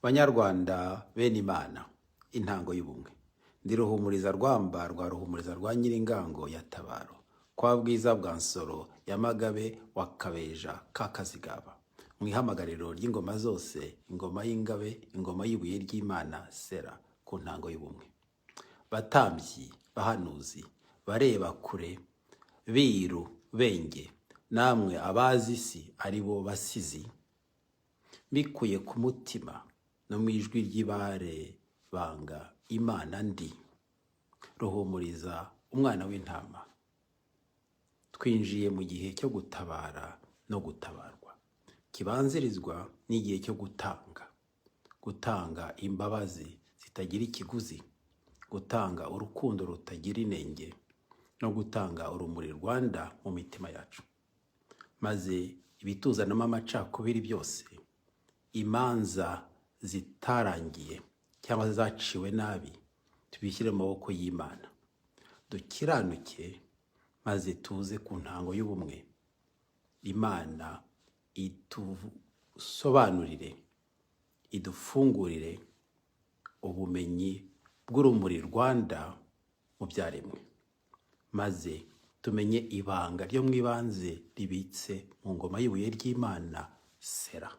Banyarwanda bene Imana, intango y'ubumwe. Ndi Ruhumuriza Rwamba rwa Ruhumuriza rwa Nyiringango ya Tabaro, kwa Bwiza bwa Nsoro ya Magabe wa Kabeja ka Kazigaba. Mu ihamagariro ry'ingoma zose, ingoma y'ingabe, ingoma y'ibuye ry'Imana, Sera, ku ntango y'ubumwe. Batambyi, bahanuzi, bareba kure, biru, benge, namwe abazi isi ari bo basizi, mbikuye ku mutima no mu ijwi ry'ibare banga Imana ndi Ruhumuriza umwana w'intama. Twinjiye mu gihe cyo gutabara no gutabarwa, kibanzirizwa n'igihe cyo gutanga, gutanga imbabazi zitagira ikiguzi, gutanga urukundo rutagira inenge no gutanga urumuri Rwanda mu mitima yacu, maze ibituzanamo amacakubiri byose, imanza zitarangiye cyangwa zaciwe nabi, tubishyire mu maboko y'Imana, dukiranuke, maze tuze ku ntango y'ubumwe. Imana itusobanurire, idufungurire ubumenyi bw'urumuri Rwanda mu byaremwe, maze tumenye ibanga ryo mu ibanze ribitse mu ngoma y'ibuye ry'Imana, Sera.